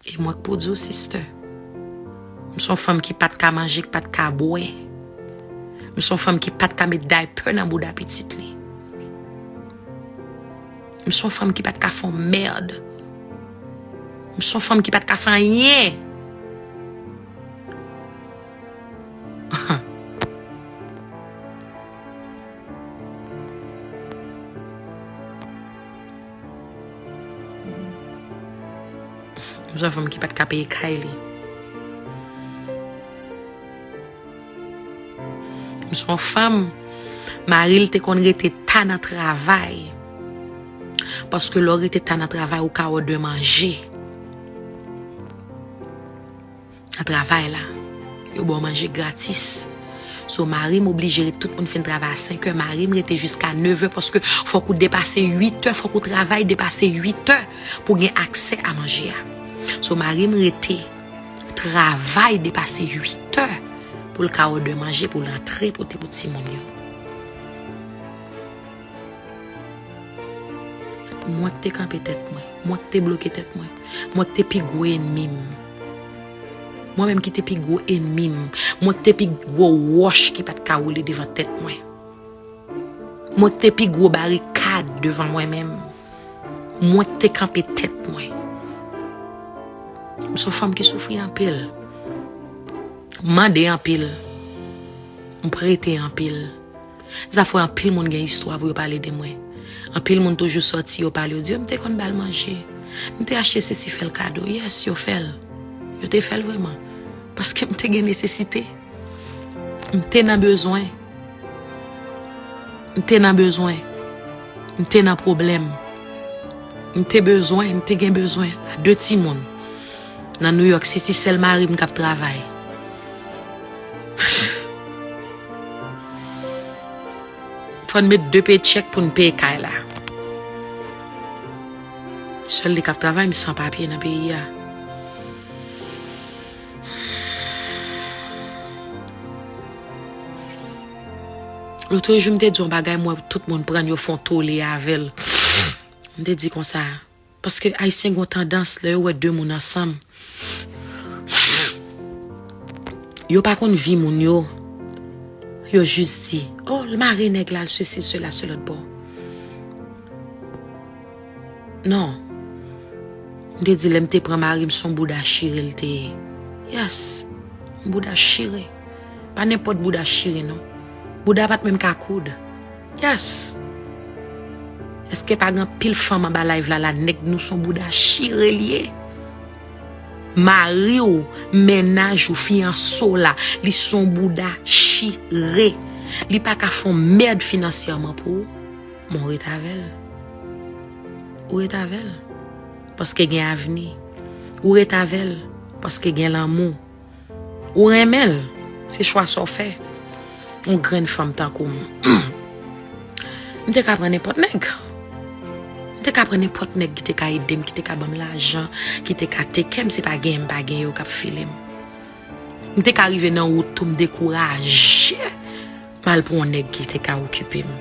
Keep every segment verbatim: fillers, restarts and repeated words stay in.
E mwen k pou di w, sister, m se yon fanm ki pa t ka manje, ki pa t ka bwè. M se yon fanm ki pa t ka met daypè nan bouda pitit li. M se yon fanm ki pa t ka fè yon mèd. M se yon fanm ki pa t ka fè anyen. M se yon fanm ki pa t ka peye kay li. M se yon fanm, mari l te konn rete ta nan travay. Paske lè w rete ta nan travay, ou ka òdè manje. Nan travay la, yo ba w manje gratis. So, mari m oblije ret, tout moun fin travay a senk è, mari m rete jiska nèf è, paske fòk ou depase uit è, fòk ou travay depase uit è pou gen aksè a manje a. So, mari m rete travay depase uit è pou l ka òdè manje, pou l antre pote pou timoun yo. Mwen k te kanpe tèt mwen, mwen k te bloke tèt mwen, mwen k te pi gwo enmi m. Mwen menm ki te pi gwo enmi m, mwen k te pi gwo wòch ki pa t ka woule devan tèt mwen. Mwen k te pi gwo barikad devan mwen menm. Mwen k te kanpe tèt mwen. M se yon fanm ki soufri anpil. M mande anpil. M prete anpil. Sa fè anpil moun gen istwa pou yo pale de mwen. Anpil moun toujou sòti, yo pale, yo di, "M te konn ba l manje. M te achte sesi, fè l kado." Yes, yo fè l. Yo te fè l vrèman. Paske m te gen nesesite. M te nan bezwen. M te nan bezwen. M te nan pwoblèm. M te bezwen, m te gen bezwen a de timoun. Nan New York City, sèl mari m k ap travay. Fò n met de paycheck pou n peye kay la. Sèl li k ap travay, m san papye nan peyi a. Lotrejou, m te di yon bagay, m wè tout moun pran l, yo fè yon tole avè l. M te di konsa, paske Ayisyen gen yon tandans, lè yo wè de moun ansanm, yo pa konn vi moun yo. Yo jis di, "Oh, l mare nèg la, l sesi, sela, se lòt bò." Non. M te di, lè m te pran mari m, se yon bouda chire l te ye. Yes. Yon bouda chire. Pa nenpòt bouda chire, non. Bouda pa t menm ka koud. Yes. Èske pa gen anpil fanm anba live la, la, nèg nou se yon bouda chire l ye? Mari w, mennaj ou, fiyanse w la, li se yon bouda chire. Li pa ka fè yon mèd finansyèman pou ou, men w ret avè l. Ou ret avè l. Paske gen avni. Ou ret avè l. Paske gen lanmou. Ou renmen l, se chwa sa w fè. Yon grenn fanm tankou m. M te ka pran nenpòt nèg. M te ka pran nenpòt nèg ki te ka ede m, ki te ka ban m lajan, ki te ka teke m, se pa genyen m pa genyen yo k ap file m. M te ka rive nan wout tou, m dekouraje. M al pran yon nèg ki te ka okipe m.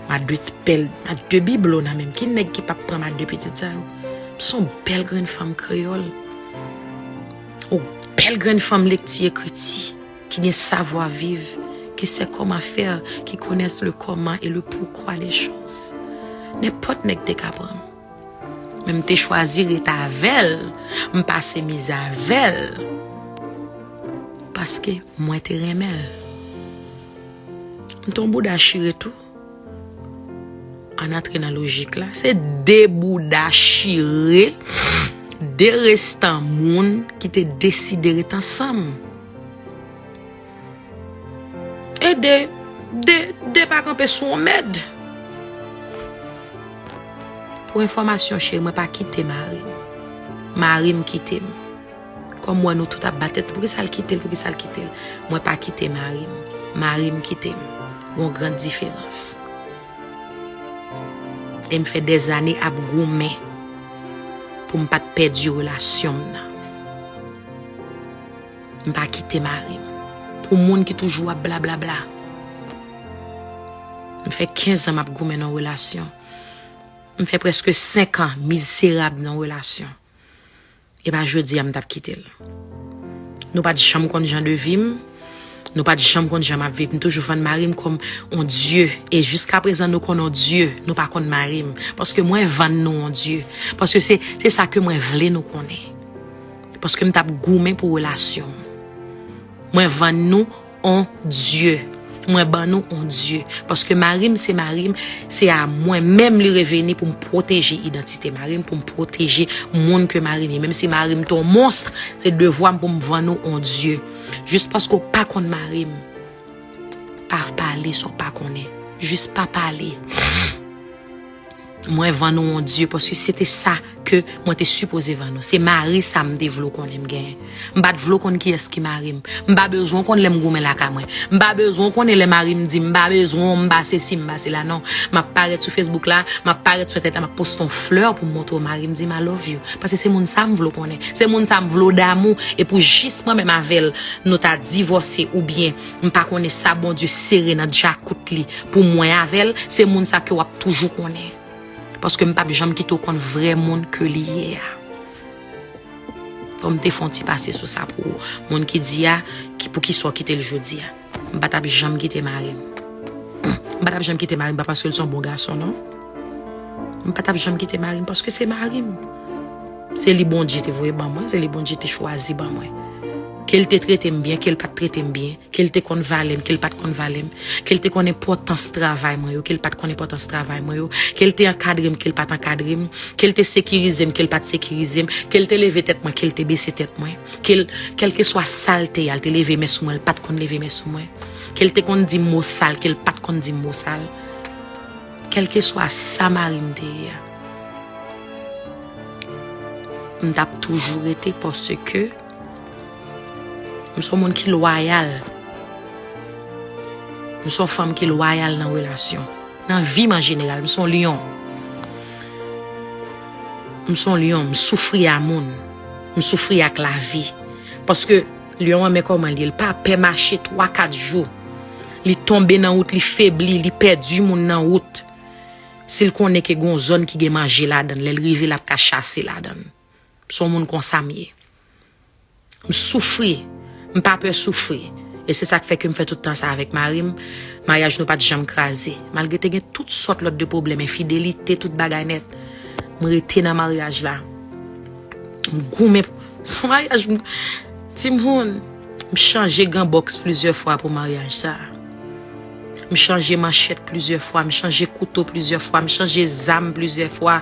M a de pèl, m a de biblo nan men m. Ki nèg ki p ap pran m a de pitit sa yo? M se yon bèl grenn fanm kreyòl. Yon bèl grenn fanm lekti ekriti, ki gen savwa viv, qui sait comment faire, qui connaît le comment et le pourquoi des choses. Nenpòt nèg te ka pran m. Men m te chwazi ret avè l, m pase mizè avè l. Paske mwen te renmen l. M te yon bouda chire tou. Ann antre nan lojik la. Se de bouda chire, de restan moun ki te deside ret ansanm. E de, de, de pa kanpe sou yon mèd. Pou enfòmasyon, cheri, mwen pa kite mari m. Mari m kite m. Kòm m wè nou tout ap bat tèt, poukisa l kite l, poukisa l kite l? Mwen pa kite mari m. Mari m kite m. Gon gran diferans. E m fè dèzane ap goumen pou m pa t pèdi relasyon m nan. M pa kite mari m. Pou moun ki toujou ap blablabla. M fè kenz an m ap goumen nan relasyon. M fè prèske senk an mizerab nan relasyon. E pa jodi a m t ap kite l. Nou pa t janm konn jan de vi m. Nou pa t janm konn jan m ap viv. M toujou vann mari m kòm on dye. E jiskaprezan nou konn on dye. Nou pa konn mari m. Paske mwen vann nou on dye. Paske se, se sa ke mwen vle nou konnen. Paske m t ap goumen pou relasyon. Mwen vann nou on dye. Mwen ban nou on dye. Paske mari m se mari m, se a mwen menm li reveni pou m pwoteje idantite mari m, pou m pwoteje moun ke mari m ye. Menm si mari m te on mons, se devwa m pou m vann ou on dye. Jis paske w pa konn mari m, pa pale sa w pa konnen. Jis pa pale. Mwen vann ou on dye, paske se te sa ke mwen te sipoze vann ou. Se mari sa m te vle w konnen m genyen. M pa t vle w konn kiyès ki mari m. M pa bezwen w konn lè m goumen lakay mwen. M pa bezwen w konnen lè mari m di m pa bezwen w, m pa sesi, m pa sela, non. M ap parèt sou Facebook la, m ap parèt sou entènèt la, m ap poste on flè pou m montre w mari m di m I love you. Paske se moun sa m vle w konnen. Se moun sa m vle w damou. E pou jis mwen menm avè l, nou ta divòse oubyen m pa konnen sa Bondye sere nan djakout li pou mwen avè l, se moun sa ke w ap toujou konnen. Paske m p ap janm kite w konn vrè moun ke li ye a. Fò m te fè yon ti pase sou sa pou moun ki di a, ki, poukisa w kite l jodi a. M pa t ap janm kite mari m. M pa t ap janm kite mari m, pa paske l se yon bon gason, non. M pa t ap janm kite mari m, paske se mari m. Se li Bondye te voye ban mwen, se li Bondye te chwazi ban mwen. Ke l te trete m byen, ke l pa t trete m byen, ke l te konn valè m, ke l pa t konn valè m, ke l te konn enpòtans travay mwen yo, ke l pa t konn enpòtans travay mwen yo, ke l te ankadre m, ke l pa t ankadre m, ke l te sekirize m, ke l pa t sekirize m, ke l te leve tèt mwen, ke l te bese tèt mwen, ke l, kèlkeswa sa l te ye a, l te leve men sou mwen, l pa t konn leve men sou mwen, ke l te konn di m mo sal, ke l pa t konn di m mo sal, kèlkeswa sa mari m te ye a, m t ap toujou rete paske M se yon moun ki lwayal. M se yon fanm ki lwayal nan relasyon. Nan vi m an jeneral, m se yon lyon. M se yon lyon, m soufri a moun. M soufri ak lavi. Paske lyon an, men kòman l ye, l pa pè mache twa, kat jou. Li tonbe nan wout, li febli, li pèdi moun nan wout. Si l konnen ke gon zòn ki gen manje ladan l, lè l rive, l ap ka chase ladan l. M se yon moun konsa m ye. M soufri. M pa pè soufri. E se sa k fè ke m fè tout tan sa avèk mari m. Maryaj nou pa t janm kraze. Malgre te gen tout sòt lòt de pwoblèm, enfidelite, tout bagay nèt. M rete nan maryaj la. M goumen. Son maryaj, m, timoun, m chanje gan bòks plizyè fwa pou maryaj sa a. M chanje manchèt plizyè fwa, m chanje kouto plizyè fwa, m chanje zam plizyè fwa.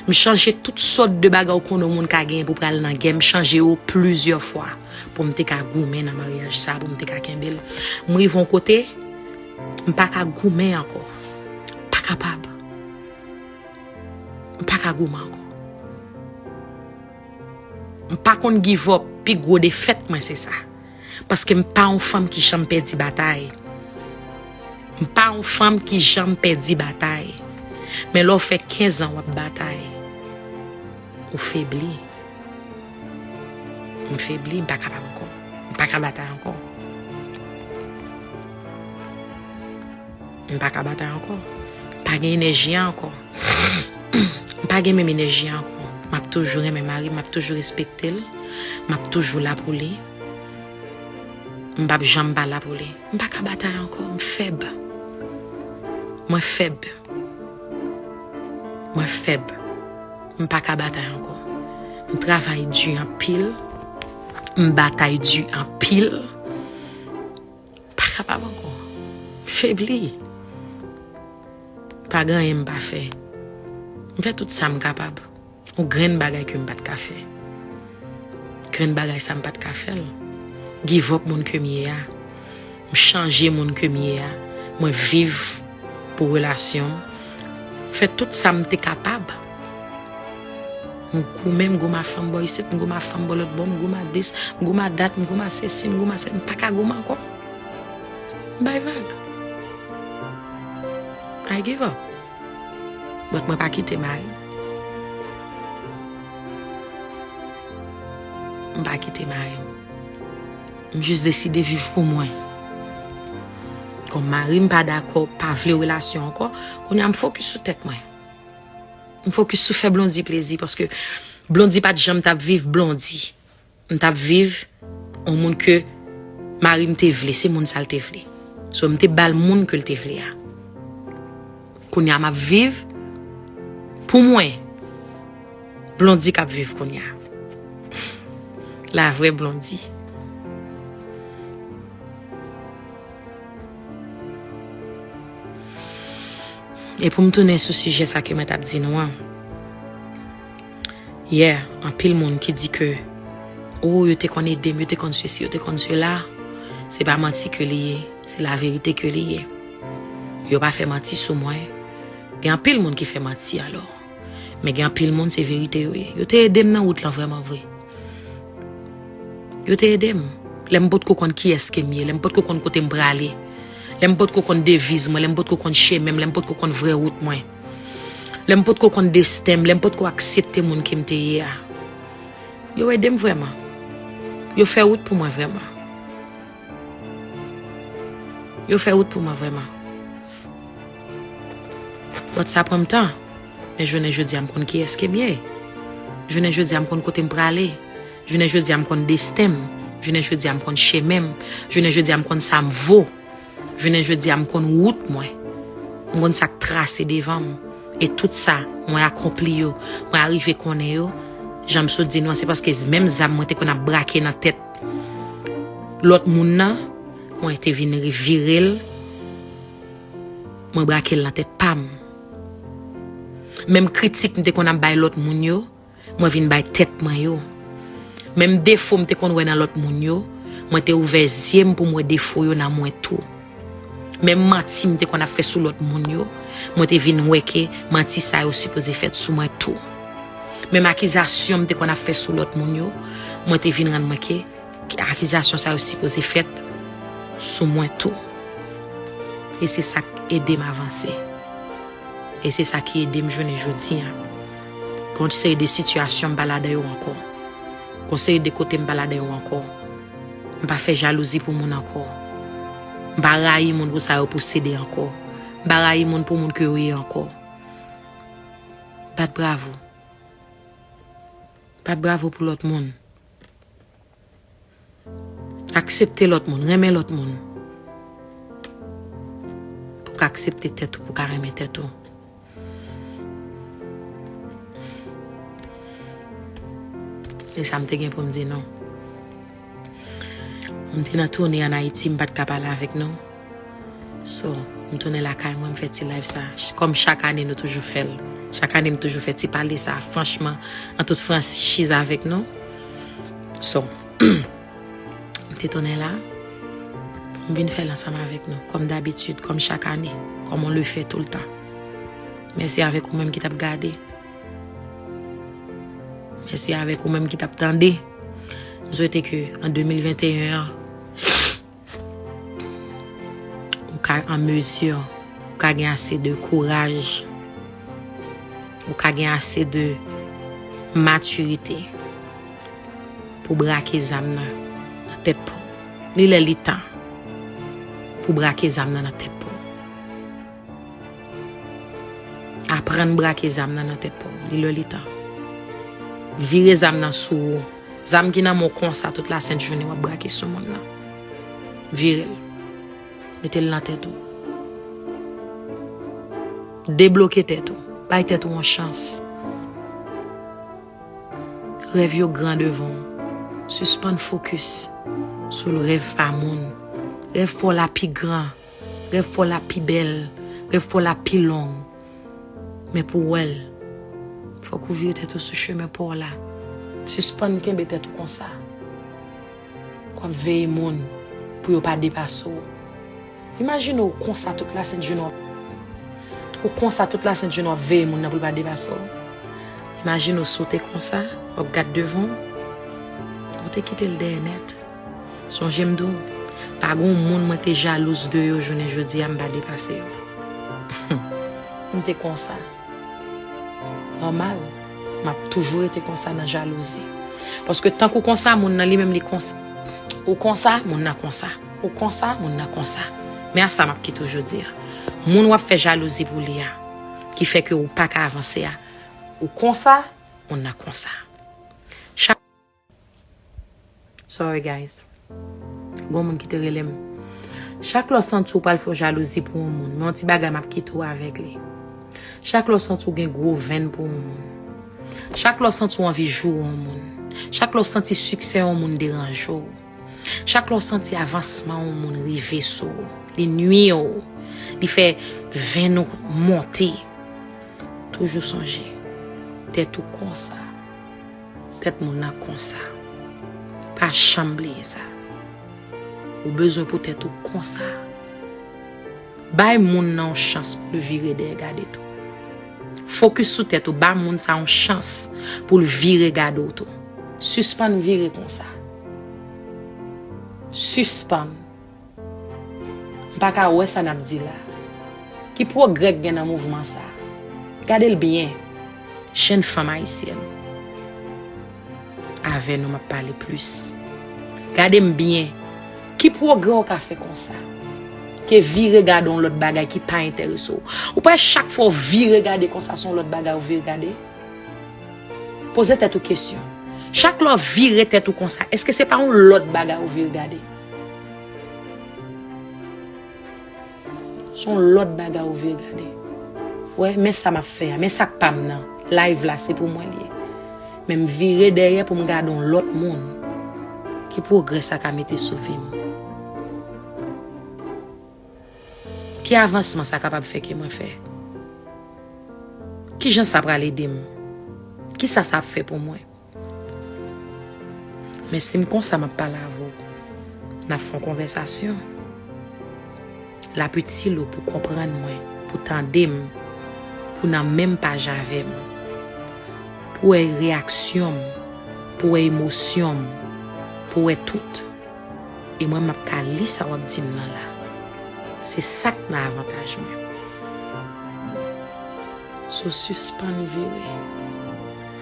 M chanje tout sòt de bagay ou konnen yon moun ka genyen pou pral nan gè, m chanje yo plizyè fwa pou m te ka goumen nan maryaj sa, pou m te ka kenbe l. M rive yon kote, m pa ka goumen ankò. M pa kapab. M pa ka goumen ankò. M pa konn give up, pi gwo defèt mwen se sa. Paske m pa yon fanm ki janm pèdi batay. M pa yon fanm ki janm pèdi batay. Men lè w fè kenz an w ap batay, ou febli. M febli, m pa kapab ankò. M pa ka batay ankò. M pa ka batay ankò. M pa gen enèji a ankò. M pa gen menm enèji a ankò. M ap toujou renmen mari m, m ap toujou respekte l. M ap toujou la pou li. M p ap janm pa la pou li. M pa ka batay ankò. M fèb. Mwen fèb. Mwen fèb. M pa ka batay ankò. M travay di anpil. M batay di anpil. Pa kapab ankò. M febli. Pa gen anyen m pa fè. M fè tout sa m kapab. Yon grenn bagay ke m pa t ka fè. Grenn bagay sa m pa t ka fè l. Give up moun ke m ye a. M chanje moun ke m ye a. Mwen viv pou relasyon m. M fè tout sa m te kapab. M goumen, m goumen a fanm bò isit, m goumen a fanm bò lòt bò, m goumen a dis, m goumen a dat, m goumen a sesi, m goumen a sela, m pa ka goumen ankò. M bay vag. I give up. But mwen pa kite mari m. M pa kite mari m. M jis deside viv pou mwen. Kòm mari m pa dakò, pa vle relasyon ankò, kounye a m fokis sou tèt mwen. M fokis sou fè Blondy plezi paske Blondy pa t janm t ap viv Blondy. M t ap viv yon moun ke mari m te vle, se moun sa l te vle. So, m te ba l moun ke l te vle a. Kounye a, m ap viv pou mwen. Blondy k ap viv kounye a. La vrè Blondy. E pou m tounen sou sijè sa ke mwen t ap di nou an. Yè, anpil moun ki di ke, o, yo te konn ede m, yo te konn sesi, yo te konn sela, se pa manti ke li ye, se laverite ke li ye. Yo pa fè manti sou mwen. Gen anpil moun ki fè manti alò. Men gen anpil moun, se verite yo ye. Yo te ede m nan wout lan vrèman vre. Yo te ede m. Lè m potko konn kiyès ke m ye, lè m potko konn kote m prale, lè m potko konn deviz mwen, lè m potko konn chemen m, lè m potko konn vrè wout mwen, lè m potko konn desten m, lè m potko aksepte moun ke m te ye a. Yo ede m vrèman. Yo fè wout pou mwen vrèman. Yo fè wout pou mwen vrèman. But sa pran m tan. Men jounen jodi a, m konn kiyès ke m ye. Jounen jodi a, m konn kote m prale. Jounen jodi a, m konn desten m. Jounen jodi a, m konn chemen m. Jounen jodi a, m konn sa m vo. Jounen jodi a, m konn wout mwen. M konn sa k trase devan m. E tout sa, mwen akonpli yo, mwen arive konnen yo. Jan m sot di nou an, se paske menm zam mwen te konn ap brake nan tèt lòt moun nan, mwen te vin vire l, mwen brake l nan tèt pa m. Menm kritik m te konn ap bay lòt moun yo, mwen vin bay tèt mwen yo. Menm defo m te konn wè nan lòt moun yo, mwen te ouvè zye m pou m wè defo yo nan mwen tou. Menm manti m te konn ap fè sou lòt moun yo, mwen te vin wè ke manti sa yo sipoze fèt sou mwen tou. Menm akizasyon m te konn ap fè sou lòt moun yo, mwen te vin rann mwen ke akizasyon sa yo sipoze fèt sou mwen tou. E se sa k ede m avanse. E se sa ki ede m jounen jodi a. Gon seri de sitiyasyon m pa ladan yo ankò. Gon seri de kote m pa ladan yo ankò. M pa fè jalouzi pou moun ankò. M pa rayi moun pou sa yo posede ankò. M pa rayi moun pou moun ke yo ye ankò. Bat bravo. Bat bravo pou lòt moun. Aksepte lòt moun, renmen lòt moun. Pou w ka aksepte tèt ou, pou w ka renmen tèt ou. E sa m te gen pou m di nou. M te nan toune ann Ayiti, m pa t ka pale avèk nou. So, m tounen lakay mwen, m fè ti live sa. Kòm chak ane, nou toujou fè l. Chak ane, m toujou fè ti pale sa, franchman, an tout franchiz avèk nou. So, m te tounen la, pou m vin fè l ansanm avèk nou, kòm dabitid, kòm chak ane, comme on le fait tout le temps. Mèsi avèk ou menm ki t ap gade. Mèsi avèk ou menm ki t ap tande. M swete ke an de mil venteyen an, ou ka an mezi, ou ka gen ase de kouraj, ou ka gen ase de matirite pou brake zam nan nan tèt pa w. Li lè li tan pou brake zam nan nan tèt pa w. Aprann brake zam nan nan tèt pa w. Li lè li tan. Vire zam nan sou ou. Zam ki nan men w konsa, tout lasent jounen w ap brake sou moun nan. Vire l. Mete l nan tèt ou. Debloke tèt ou. Bay tèt ou yon chans. Rèv yo gran devan w. Sispann fokis sou rèv pa moun. Rèv pa w la pi gran. Rèv pa w la pi bèl. Rèv pa w la pi long. Men pou w wè l, fòk ou vire tèt ou sou chemen pa w la. Sispann kenbe tèt ou konsa. W ap veye moun pou yo pa depase w. Imajine w konsa tout lasent jounen w ap, ou konsa tout lasent jounen w ap veye moun nan pou l pa depase w. Imajine w si w te konsa, w ap gad devan w, ou te kite l dèyè nèt. Sonje m di w, pa gen yon moun mwen te jalouz de yo jounen jodi a m pa depase yo. M te konsa. Nòmal, m ap toujou rete konsa nan jalouzi. Paske tank ou konsa, moun nan li menm li konsa. Ou konsa, moun nan konsa. Ou konsa, moun nan konsa. Men a sa m ap kite w jodi a. Moun w ap fè jalouzi pou li a, ki fè ke ou pa ka avanse a, ou konsa, moun nan konsa. Sorry, guys. Gon moun ki te rele m. Chak lè w santi w pral fè jalouzi pou yon moun, men yon ti bagay m ap kite w avèk li. Chak lè w santi w gen gwo venn pou yon moun. Chak lè w santi w anvi joure yon moun. Chak lè w santi siksè yon moun deranje w. Chak lè w santi avansman yon moun rive sou w, li nwi w, li fè venn ou monte. Toujou sonje, tèt ou konsa, tèt moun nan konsa. Pa janm bliye sa. Ou bezwen pou tèt ou konsa. Bay moun nan yon chans pou l vire dèyè gade tou. Fokis sou tèt ou, ba moun sa yon chans pou l vire gade w tou. Sispann vire konsa. Sispann. M pa ka wè sa n ap di la. Ki pwogrè k gen nan mouvman sa? Gade l byen. Jenn fanm ayisyèn. Avè nou m ap pale plis. Gade m byen. Ki pwogrè w ka fè konsa? Ke vire gade yon lòt bagay ki pa enterese w. Ou pa wè chak fwa w vire gade konsa se yon lòt bagay ou vire gade? Poze tèt ou kesyon. Chak lè w vire tèt ou konsa, èske se pa yon lòt bagay ou vire gade? Se yon lòt bagay ou vire gade. Wè, men sa m ap fè a, men sa k pa m nan. Live la, se pou mwen l ye. Men m vire dèyè pou m gade yon lòt moun. Ki pwogrè sa ka mete sou vi m? Ki avansman sa kapab fè ke mwen fè? Kijan sa pral ede m? Kisa sa ap fè pou mwen? Men si m konsa m ap pale avè w, n ap fè yon konvèsasyon. L ap itil ou pou konprann mwen, pou tande m, pou nan menm paj avè m, pou wè reyaksyon m, pou wè emosyon m, pou wè tout. E mwen, m ap ka li sa w ap di m nan la. Se sa k nan avantaj mwen. So, sispann vire.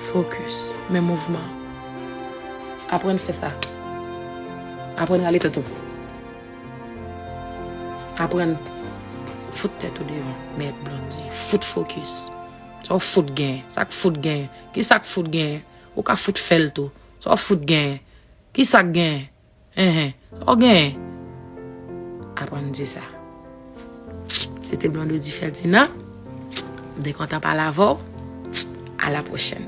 Fokis. Men mouvman. Aprann fè sa. Aprann rale tèt ou. Aprann fout tèt ou devan. Mèt Blondy. Fout fokis. Sa w fout gen? Sa k fout gen? Ki sa k fout gen? Ou ka fout fè l tou. Sa w fout gen? Ki sa k gen? Enhen. Sa w gen? Aprann di sa. Se te Blondedy Ferdinand. M te kontan pale avè w. A la pwochèn.